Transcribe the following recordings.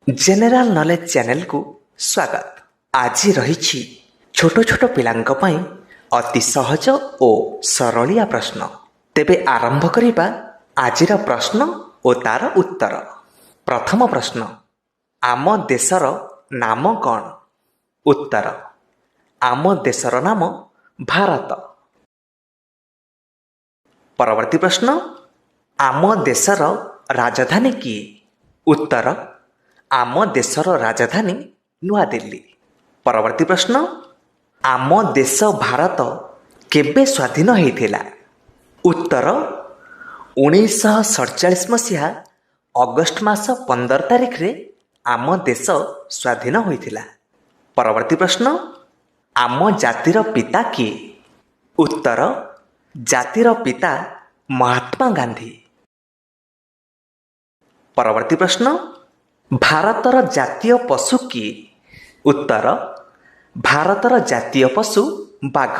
General knowledge ଚ୍ୟାନେଲକୁ ସ୍ୱାଗତ। ଆଜି ରହିଛି ଛୋଟ ଛୋଟ ପିଲାଙ୍କ ପାଇଁ ଅତି ସହଜ ଓ ସରଳିଆ ପ୍ରଶ୍ନ। ତେବେ ଆରମ୍ଭ କରିବା ଆଜିର ପ୍ରଶ୍ନ ଓ ତାର ଉତ୍ତର। ପ୍ରଥମ ପ୍ରଶ୍ନ, ଆମ ଦେଶର ନାମ କ'ଣ? ଉତ୍ତର, ଆମ ଦେଶର ନାମ ଭାରତ। ପରବର୍ତ୍ତୀ ପ୍ରଶ୍ନ, ଆମ ଦେଶର ରାଜଧାନୀ କିଏ? ଉତ୍ତର, ଆମ ଦେଶର ରାଜଧାନୀ ନୂଆଦିଲ୍ଲୀ। ପରବର୍ତ୍ତୀ ପ୍ରଶ୍ନ, ଆମ ଦେଶ ଭାରତ କେବେ ସ୍ୱାଧୀନ ହେଇଥିଲା? ଉତ୍ତର, 1947 ମସିହା ଅଗଷ୍ଟ ମାସ 15 ତାରିଖରେ ଆମ ଦେଶ ସ୍ୱାଧୀନ ହୋଇଥିଲା। ପରବର୍ତ୍ତୀ ପ୍ରଶ୍ନ, ଆମ ଜାତିର ପିତା କିଏ? ଉତ୍ତର, ଜାତିର ପିତା ମହାତ୍ମା ଗାନ୍ଧୀ। ପରବର୍ତ୍ତୀ ପ୍ରଶ୍ନ, ଭାରତର ଜାତୀୟ ପଶୁ କିଏ? ଉତ୍ତର, ଭାରତର ଜାତୀୟ ପଶୁ ବାଘ।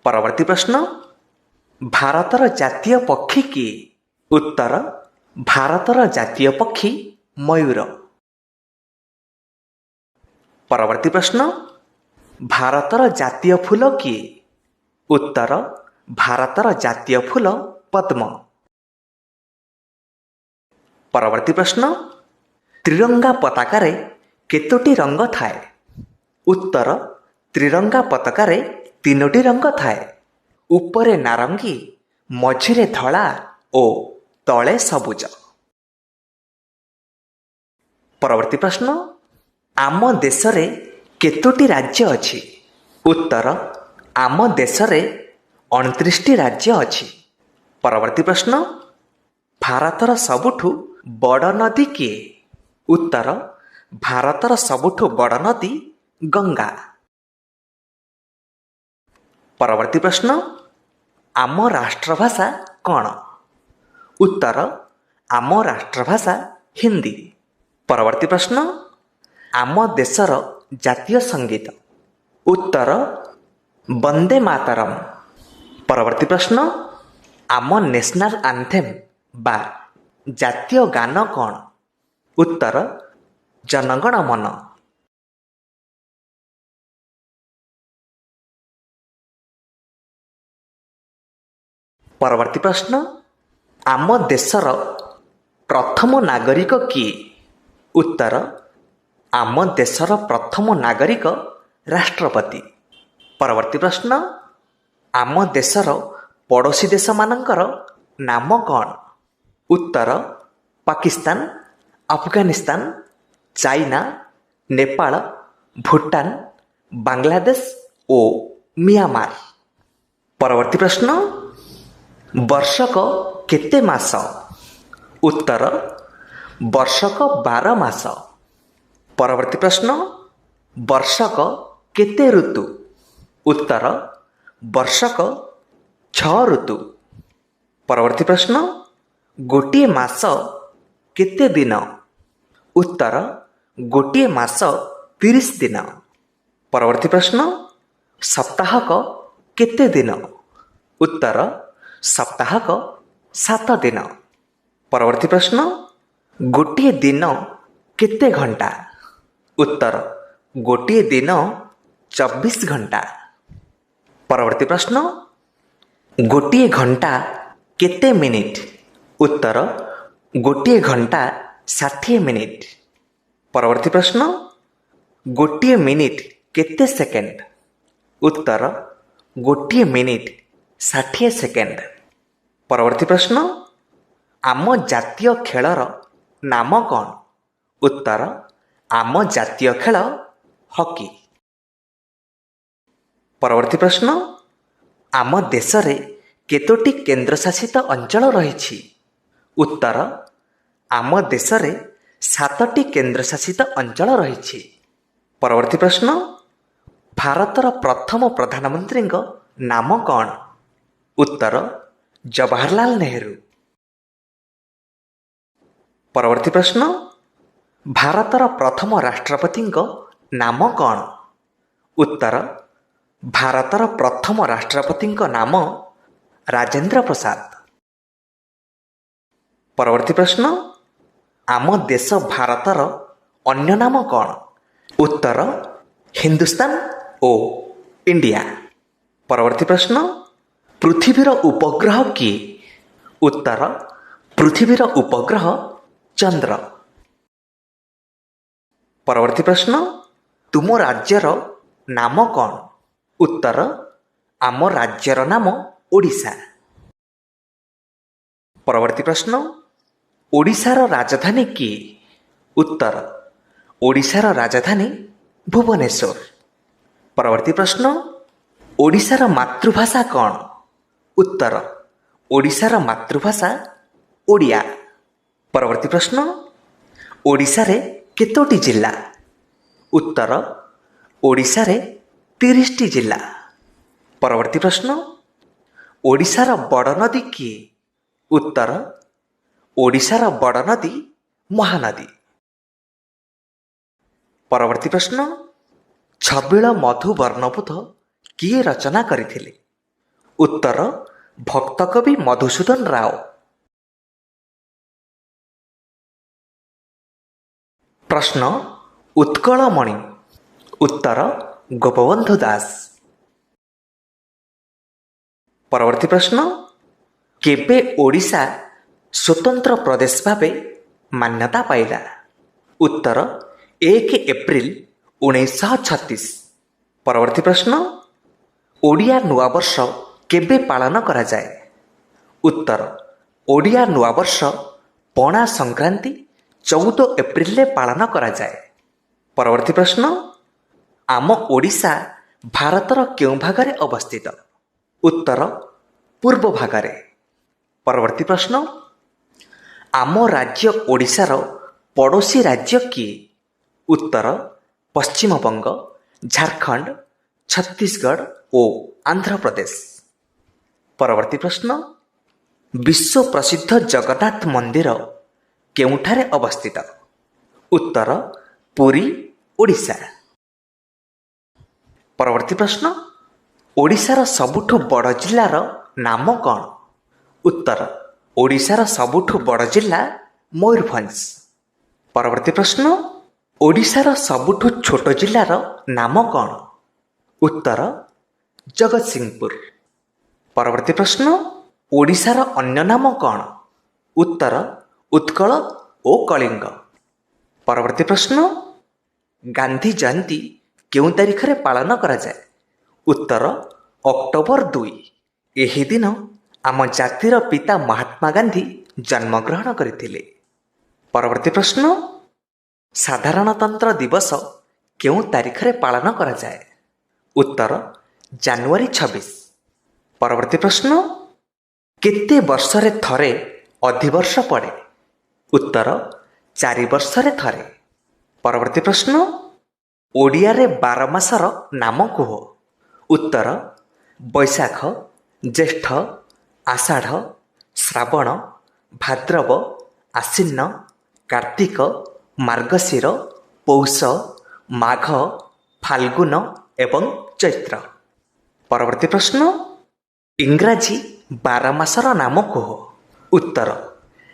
ପରବର୍ତ୍ତୀ ପ୍ରଶ୍ନ, ଭାରତର ଜାତୀୟ ପକ୍ଷୀ କିଏ? ଉତ୍ତର, ଭାରତର ଜାତୀୟ ପକ୍ଷୀ ମୟୂର। ପରବର୍ତ୍ତୀ ପ୍ରଶ୍ନ, ଭାରତର ଜାତୀୟ ଫୁଲ କିଏ? ଉତ୍ତର, ଭାରତର ଜାତୀୟ ଫୁଲ ପଦ୍ମ। ପରବର୍ତ୍ତୀ ପ୍ରଶ୍ନ, ତ୍ରିରଙ୍ଗା ପତାକାରେ କେତୋଟି ରଙ୍ଗ ଥାଏ? ଉତ୍ତର, ତ୍ରିରଙ୍ଗା ପତାକାରେ ତିନୋଟି ରଙ୍ଗ ଥାଏ। ଉପରେ ନାରଙ୍ଗୀ, ମଝିରେ ଧଳା ଓ ତଳେ ସବୁଜ। ପରବର୍ତ୍ତୀ ପ୍ରଶ୍ନ, ଆମ ଦେଶରେ କେତୋଟି ରାଜ୍ୟ ଅଛି? ଉତ୍ତର, ଆମ ଦେଶରେ 29ଟି ରାଜ୍ୟ ଅଛି। ପରବର୍ତ୍ତୀ ପ୍ରଶ୍ନ, ଭାରତର ସବୁଠୁ ବଡ଼ ନଦୀ କିଏ? ଉତ୍ତର, ଭାରତର ସବୁଠୁ ବଡ଼ ନଦୀ ଗଙ୍ଗା। ପରବର୍ତ୍ତୀ ପ୍ରଶ୍ନ, ଆମ ରାଷ୍ଟ୍ରଭାଷା କ'ଣ? ଉତ୍ତର, ଆମ ରାଷ୍ଟ୍ରଭାଷା ହିନ୍ଦୀ। ପରବର୍ତ୍ତୀ ପ୍ରଶ୍ନ, ଆମ ଦେଶର ଜାତୀୟ ସଙ୍ଗୀତ? ଉତ୍ତର, ବନ୍ଦେ ମାତରମ୍। ପରବର୍ତ୍ତୀ ପ୍ରଶ୍ନ, ଆମ ନ୍ୟାସନାଲ ଆନ୍ଥେମ୍ ବା ଜାତୀୟ ଗାନ କ'ଣ? ଉତ୍ତର, ଜନଗଣ ମନ। ପରବର୍ତ୍ତୀ ପ୍ରଶ୍ନ, ଆମ ଦେଶର ପ୍ରଥମ ନାଗରିକ କିଏ? ଉତ୍ତର, ଆମ ଦେଶର ପ୍ରଥମ ନାଗରିକ ରାଷ୍ଟ୍ରପତି। ପରବର୍ତ୍ତୀ ପ୍ରଶ୍ନ, ଆମ ଦେଶର ପଡ଼ୋଶୀ ଦେଶମାନଙ୍କର ନାମ କ'ଣ? ଉତ୍ତର, ପାକିସ୍ତାନ, ଆଫଗାନିସ୍ତାନ, ଚାଇନା, ନେପାଳ, ଭୁଟାନ, ବାଂଲାଦେଶ ଓ ମିଆଁମାର। ପରବର୍ତ୍ତୀ ପ୍ରଶ୍ନ, ବର୍ଷକ କେତେ ମାସ? ଉତ୍ତର, ବର୍ଷକ 12 ମାସ। ପରବର୍ତ୍ତୀ ପ୍ରଶ୍ନ, ବର୍ଷକ କେତେ ଋତୁ? ଉତ୍ତର, ବର୍ଷକ 6 ଋତୁ। ପରବର୍ତ୍ତୀ ପ୍ରଶ୍ନ, ଗୋଟିଏ ମାସ କେତେ ଦିନ? ଉତ୍ତର, ଗୋଟିଏ ମାସ 30 ଦିନ। ପରବର୍ତ୍ତୀ ପ୍ରଶ୍ନ, ସପ୍ତାହକ କେତେ ଦିନ? ଉତ୍ତର, ସପ୍ତାହକ 7 ଦିନ। ପରବର୍ତ୍ତୀ ପ୍ରଶ୍ନ, ଗୋଟିଏ ଦିନ କେତେ ଘଣ୍ଟା? ଉତ୍ତର, ଗୋଟିଏ ଦିନ 24 ଘଣ୍ଟା। ପରବର୍ତ୍ତୀ ପ୍ରଶ୍ନ, ଗୋଟିଏ ଘଣ୍ଟା କେତେ ମିନିଟ୍? ଉତ୍ତର, ଗୋଟିଏ ଘଣ୍ଟା 60 ମିନିଟ୍। ପରବର୍ତ୍ତୀ ପ୍ରଶ୍ନ, ଗୋଟିଏ ମିନିଟ୍ କେତେ ସେକେଣ୍ଡ? ଉତ୍ତର, ଗୋଟିଏ ମିନିଟ୍ 60 ସେକେଣ୍ଡ। ପରବର୍ତ୍ତୀ ପ୍ରଶ୍ନ, ଆମ ଜାତୀୟ ଖେଳର ନାମ କ'ଣ? ଉତ୍ତର, ଆମ ଜାତୀୟ ଖେଳ ହକି। ପରବର୍ତ୍ତୀ ପ୍ରଶ୍ନ, ଆମ ଦେଶରେ କେତୋଟି କେନ୍ଦ୍ରଶାସିତ ଅଞ୍ଚଳ ରହିଛି? ଉତ୍ତର, ଆମ ଦେଶରେ 7ଟି କେନ୍ଦ୍ରଶାସିତ ଅଞ୍ଚଳ ରହିଛି। ପରବର୍ତ୍ତୀ ପ୍ରଶ୍ନ, ଭାରତର ପ୍ରଥମ ପ୍ରଧାନମନ୍ତ୍ରୀଙ୍କ ନାମ କ'ଣ? ଉତ୍ତର, ଜବାହରଲାଲ ନେହେରୁ। ପରବର୍ତ୍ତୀ ପ୍ରଶ୍ନ, ଭାରତର ପ୍ରଥମ ରାଷ୍ଟ୍ରପତିଙ୍କ ନାମ କ'ଣ? ଉତ୍ତର, ଭାରତର ପ୍ରଥମ ରାଷ୍ଟ୍ରପତିଙ୍କ ନାମ ରାଜେନ୍ଦ୍ର ପ୍ରସାଦ। ପରବର୍ତ୍ତୀ ପ୍ରଶ୍ନ, ଆମ ଦେଶ ଭାରତର ଅନ୍ୟ ନାମ କ'ଣ? ଉତ୍ତର ହିନ୍ଦୁସ୍ତାନ ଓ ଇଣ୍ଡିଆ। ପରବର୍ତ୍ତୀ ପ୍ରଶ୍ନ, ପୃଥିବୀର ଉପଗ୍ରହ କିଏ? ଉତ୍ତର ପୃଥିବୀର ଉପଗ୍ରହ ଚନ୍ଦ୍ର। ପରବର୍ତ୍ତୀ ପ୍ରଶ୍ନ, ତୁମ ରାଜ୍ୟର ନାମ କ'ଣ? ଉତ୍ତର ଆମ ରାଜ୍ୟର ନାମ ଓଡ଼ିଶା। ପରବର୍ତ୍ତୀ ପ୍ରଶ୍ନ, ଓଡ଼ିଶାର ରାଜଧାନୀ କିଏ? ଉତ୍ତର ଓଡ଼ିଶାର ରାଜଧାନୀ ଭୁବନେଶ୍ୱର। ପରବର୍ତ୍ତୀ ପ୍ରଶ୍ନ, ଓଡ଼ିଶାର ମାତୃଭାଷା କ'ଣ? ଉତ୍ତର ଓଡ଼ିଶାର ମାତୃଭାଷା ଓଡ଼ିଆ। ପରବର୍ତ୍ତୀ ପ୍ରଶ୍ନ, ଓଡ଼ିଶାରେ କେତୋଟି ଜିଲ୍ଲା? ଉତ୍ତର ଓଡ଼ିଶାରେ 30ଟି ଜିଲ୍ଲା। ପରବର୍ତ୍ତୀ ପ୍ରଶ୍ନ, ଓଡ଼ିଶାର ବଡ଼ ନଦୀ କିଏ? ଉତ୍ତର ଓଡ଼ିଶାର ବଡ଼ ନଦୀ ମହାନଦୀ। ପରବର୍ତ୍ତୀ ପ୍ରଶ୍ନ, ଛବିଳ ମଧୁ ବର୍ଣ୍ଣବୋଧ କିଏ ରଚନା କରିଥିଲେ? ଉତ୍ତର ଭକ୍ତକବି ମଧୁସୂଦନ ରାଓ। ପ୍ରଶ୍ନ, ଉତ୍କଳମଣି? ଉତ୍ତର ଗୋପବନ୍ଧୁ ଦାସ। ପରବର୍ତ୍ତୀ ପ୍ରଶ୍ନ, କେବେ ଓଡ଼ିଶା ସ୍ୱତନ୍ତ୍ର ପ୍ରଦେଶ ଭାବେ ମାନ୍ୟତା ପାଇଲା? ଉତ୍ତର 1 ଏପ୍ରିଲ 1936। ପରବର୍ତ୍ତୀ ପ୍ରଶ୍ନ, ଓଡ଼ିଆ ନୂଆବର୍ଷ କେବେ ପାଳନ କରାଯାଏ? ଉତ୍ତର ଓଡ଼ିଆ ନୂଆବର୍ଷ ପଣା ସଂକ୍ରାନ୍ତି 14 ଏପ୍ରିଲରେ ପାଳନ କରାଯାଏ। ପରବର୍ତ୍ତୀ ପ୍ରଶ୍ନ, ଆମ ଓଡ଼ିଶା ଭାରତର କେଉଁ ଭାଗରେ ଅବସ୍ଥିତ? ଉତ୍ତର ପୂର୍ବ ଭାଗରେ। ପରବର୍ତ୍ତୀ ପ୍ରଶ୍ନ, ଆମ ରାଜ୍ୟ ଓଡ଼ିଶାର ପଡ଼ୋଶୀ ରାଜ୍ୟ କିଏ? ଉତ୍ତର ପଶ୍ଚିମବଙ୍ଗ, ଝାଡ଼ଖଣ୍ଡ, ଛତିଶଗଡ଼ ଓ ଆନ୍ଧ୍ରପ୍ରଦେଶ। ପରବର୍ତ୍ତୀ ପ୍ରଶ୍ନ, ବିଶ୍ୱ ପ୍ରସିଦ୍ଧ ଜଗନ୍ନାଥ ମନ୍ଦିର କେଉଁଠାରେ ଅବସ୍ଥିତ? ଉତ୍ତର ପୁରୀ, ଓଡ଼ିଶା। ପରବର୍ତ୍ତୀ ପ୍ରଶ୍ନ, ଓଡ଼ିଶାର ସବୁଠୁ ବଡ଼ ଜିଲ୍ଲାର ନାମ କ'ଣ? ଉତ୍ତର ଓଡ଼ିଶାର ସବୁଠୁ ବଡ଼ ଜିଲ୍ଲା ମୟୂରଭଞ୍ଜ। ପରବର୍ତ୍ତୀ ପ୍ରଶ୍ନ, ଓଡ଼ିଶାର ସବୁଠୁ ଛୋଟ ଜିଲ୍ଲାର ନାମ କ'ଣ? ଉତ୍ତର ଜଗତସିଂହପୁର। ପରବର୍ତ୍ତୀ ପ୍ରଶ୍ନ, ଓଡ଼ିଶାର ଅନ୍ୟ ନାମ କ'ଣ? ଉତ୍ତର ଉତ୍କଳ ଓ କଳିଙ୍ଗ। ପରବର୍ତ୍ତୀ ପ୍ରଶ୍ନ, ଗାନ୍ଧୀ ଜୟନ୍ତୀ କେଉଁ ତାରିଖରେ ପାଳନ କରାଯାଏ? ଉତ୍ତର ଅକ୍ଟୋବର 2। ଏହି ଦିନ ଆମ ଜାତିର ପିତା ମହାତ୍ମା ଗାନ୍ଧୀ ଜନ୍ମଗ୍ରହଣ କରିଥିଲେ। ପରବର୍ତ୍ତୀ ପ୍ରଶ୍ନ, ସାଧାରଣତନ୍ତ୍ର ଦିବସ କେଉଁ ତାରିଖରେ ପାଳନ କରାଯାଏ? ଉତ୍ତର ଜାନୁଆରୀ 26। ପରବର୍ତ୍ତୀ ପ୍ରଶ୍ନ, କେତେ ବର୍ଷରେ ଥରେ ଅଧିବର୍ଷ ପଡ଼େ? ଉତ୍ତର 4 ବର୍ଷରେ ଥରେ। ପରବର୍ତ୍ତୀ ପ୍ରଶ୍ନ, ଓଡ଼ିଆରେ 12 ମାସର ନାମ କୁହ। ଉତ୍ତର ବୈଶାଖ, ଜ୍ୟେଷ୍ଠ, ଆଷାଢ଼, ଶ୍ରାବଣ, ଭାଦ୍ରବ, ଆଶ୍ୱିନ, କାର୍ତ୍ତିକ, ମାର୍ଗଶିର, ପୌଷ, ମାଘ, ଫାଲ୍ଗୁନ ଏବଂ ଚୈତ୍ର। ପରବର୍ତ୍ତୀ ପ୍ରଶ୍ନ, ଇଂରାଜୀ 12 ମାସର ନାମ କୁହ। ଉତ୍ତର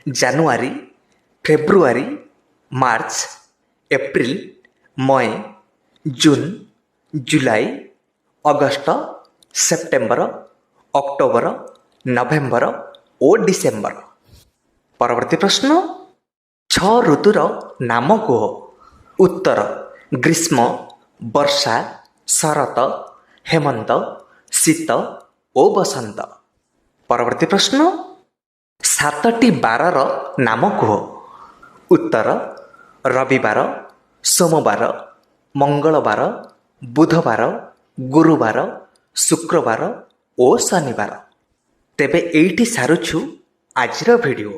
January, February, March, April, May, June, July, August, September, October, November ଓ ଡିସେମ୍ବର। ପରବର୍ତ୍ତୀ ପ୍ରଶ୍ନ, 6 ଋତୁର ନାମ କୁହ। ଉତ୍ତର ଗ୍ରୀଷ୍ମ, ବର୍ଷା, ଶରତ, ହେମନ୍ତ, ଶୀତ ଓ ବସନ୍ତ। ପରବର୍ତ୍ତୀ ପ୍ରଶ୍ନ, 7ଟି ବାରର ନାମ କୁହ। ଉତ୍ତର ରବିବାର, ସୋମବାର, ମଙ୍ଗଳବାର, ବୁଧବାର, ଗୁରୁବାର, ଶୁକ୍ରବାର ଓ ଶନିବାର। ତେବେ ଏଇଠି ସାରୁଛୁ ଆଜିର ଭିଡ଼ିଓ।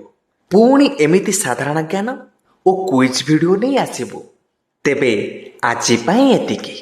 ପୁଣି ଏମିତି ସାଧାରଣ ଜ୍ଞାନ ଓ କୁଇଜ୍ ଭିଡ଼ିଓ ନେଇ ଆସିବୁ। ତେବେ ଆଜି ପାଇଁ ଏତିକି।